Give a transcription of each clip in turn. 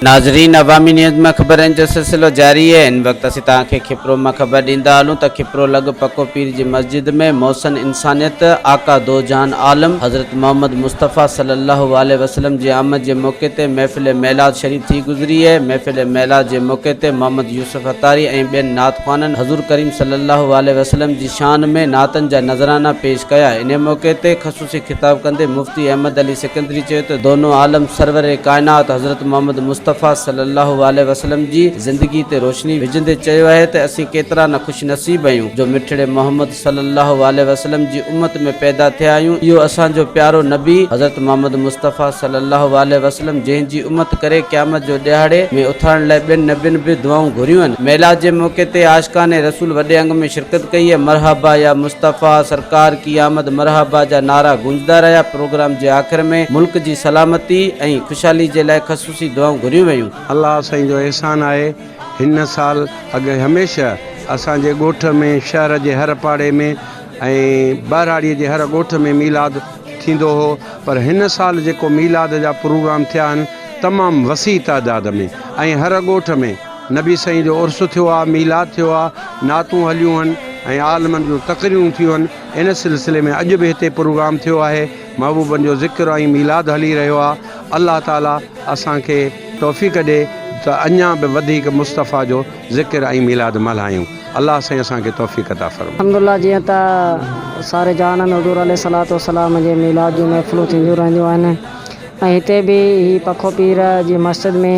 ناظرين عوامي نيوز مان خبرن جو سلسلو جاري آهي هن وقت اسين توهان کي کپرو مان خبر ڏيندا هلون ته کپرو لڳ پڪو پير جي مسجد ۾ محسن انسانيت آقا دو جهان عالم حضرت محمد مصطفيٰ صلي الله عليه وسلم جي آمد جي موقعي تي محفل ميلاد شريف ٿي گذري آهي محفل ميلاد جي موقعي تي محمد يوسف عطاري ۽ ٻين نعت خوانن حضور ڪريم صلي الله عليه وسلم جي شان ۾ نعتن جا نذرانا پيش ڪيا انهي موقعي تي خصوصي خطاب ڪندي مفتي احمد علي سڪندري چيو ته دونو عالم سرور ڪائنات حضرت محمد مصطفيٰ صلي الله عليه وسلم جي زندگي تي روشني وجهندي چيو آهي ته اسين ڪيترا نه خوش نصيب آهيون جو مٺڙي محمد صلي الله عليه وسلم جي امت ۾ پيدا ٿيا آهيون اهو اسان جو پيارو نبي حضرت محمد مصطفيٰ صلي الله عليه وسلم جنهن جي امت ڪري قيامت جو ڏهاڙي ۾ اٿارڻ لاء ٻين نبين به دعائون گهريون آهن ميلاد جي موقعي تي عاشقان رسول وڏي انگ ۾ شرڪت ڪئي مرحبا يا مصطفيٰ سرڪار ڪي آمد مرحبا جا نعرا گونجدا رهيا، پروگرام جي آخر ۾ ملڪ جي سلامتي ۽ خوشحالي جي لاء خصوصي دعائون گهريون ويون. الله سائين جو احسان آهي هن سال اڳ هميشه اسان جي ڳوٺ ۾ شهر جي هر پاڙي ۾ ۽ ٻهراڙي جي هر ڳوٺ ۾ ميلاد ٿيندو هو پر هن سال جيڪو ميلاد جا پروگرام ٿيا آهن تمام وسيع تعداد ۾ ۽ هر ڳوٺ ۾ نبي سائين جو عرس ٿيو آ، ميلاد ٿيو آ، نعتون هليون هن ۽ عالمن جون تقريرون ٿيون هن، ان سلسلي ۾ اڄ به هتي پروگرام ٿيو آهي، محبوبن جو ذڪر ۽ ميلاد هلي رهيو آ، الله تعالي اسان کي توفيق ڏي ته اڃا به وڌيڪ مصطفيٰ جو ذڪر ۽ ميلاد ملهايون، الله سائين اسان کي توفيق عطا فرمائي. الحمدلله جيئن ته ساري جهان ۾ حضور عليه الصلوة والسلام جي ميلاد جون محفلون ٿينديون رهنديون آهن، ۽ هتي به هي پکو پير جي مسجد ۾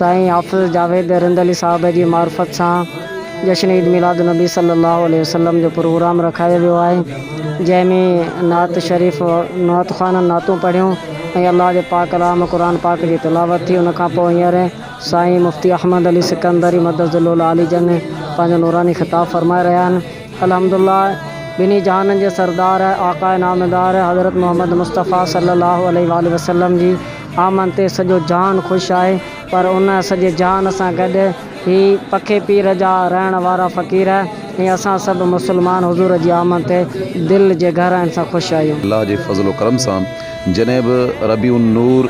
سائين حافظ جاويد رند علي صاحب جي معرفت سان جشن عيد ميلاد النبي صلي الله عليه وسلم جو پروگرام رکايو ويو آهي جنهن ۾ نعت شريف نعت خوانن نعتون پڙهيون ۽ الله جي پاڪ ڪلام قرآن پاڪ جي تلاوت ٿي ان کان پوء هينئر سائين مفتي احمد علي سڪندري مدظله العالي جن پنهنجو نوراني خطاب فرمائي رهيا آهن. الحمدلله ٻنهي جهانن جي سردار آقاء نامدار حضرت محمد مصطفيٰ صلي الله عليه واٰله وسلم جي آمد تي سڄو جهان خوش آهي پر ان سڄي جهان سان گڏ هي پکي پير جا رهڻ وارا فقير ۽ اسان سڀ مسلمان حضور جي آمد تي دل جي گهراين سان خوش آهيون. الله جي فضل و ڪرم سان جڏهن به ربيع النور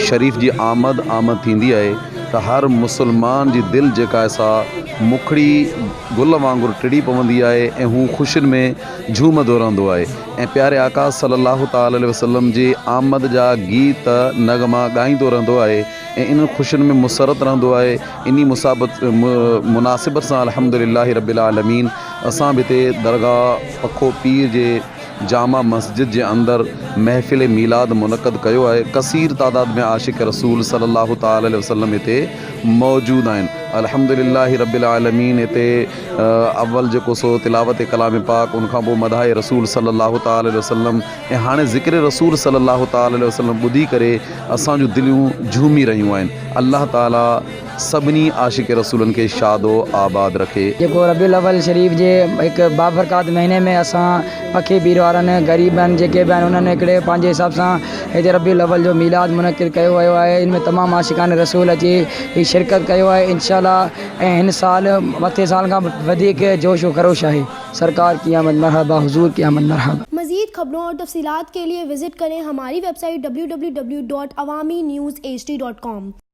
شريف جي آمد آمد ٿيندي آهي ته هر مسلمان جي دل جيڪا آهي سا مکڙي گل وانگر ٽڙي پوندي آهي ۽ هو خوشين ۾ جهومندو رهندو آهي ۽ پياري آقا صلّي الله تعالٰي عليه وسلّم جي آمد جا گيت نغما ڳائيندو رهندو آهي ۽ انهن خوشين ۾ مسرت رهندو آهي انهي مصابت مناسبت سان الحمد لله ربّ العالمين اسان به هتي درگاهه پکو پير جي جامع مسجد جي اندر محفل ميلاد منعقد ڪيو آهي ڪثير تعداد ۾ عاشق رسول صلي الله تعالي عليه وسلم هتي موجود آهن الحمد لله رب العالمين هتي اول جيڪو سو تلاوت ڪلام پاڪ ان کان پوء مدح رسول صلي الله تعالي عليه وسلم ۽ هاڻي ذڪر رسول صلي الله تعالي عليه وسلم ٻڌي ڪري اسان جون دليون جهومي رهيون آهن الله تعالي سڀني عاشق رسولن کي شاد و آباد رکي. جيڪو ربيع الاول شريف جي هڪ بابرڪات مهيني ۾ اسان پکي پير وارن غريبن جيڪي به آهن انهن هڪڙي پنهنجي حساب سان هتي ربيع الاول جو ميلاد منعقد ڪيو ويو آهي ان ۾ تمام عاشقان رسول اچي هي شرڪت ڪيو آهي انشاء الله ۽ هن سال مٿي سال کان وڌيڪ جوش و خروش آهي سرڪار ڪي آمد مرحبا حضور ڪي آمد مرحبا. مزيد خبرون اور تفصيلات کے لئے وزٹ کریں ہماری web site www.awamiNewsHD.com.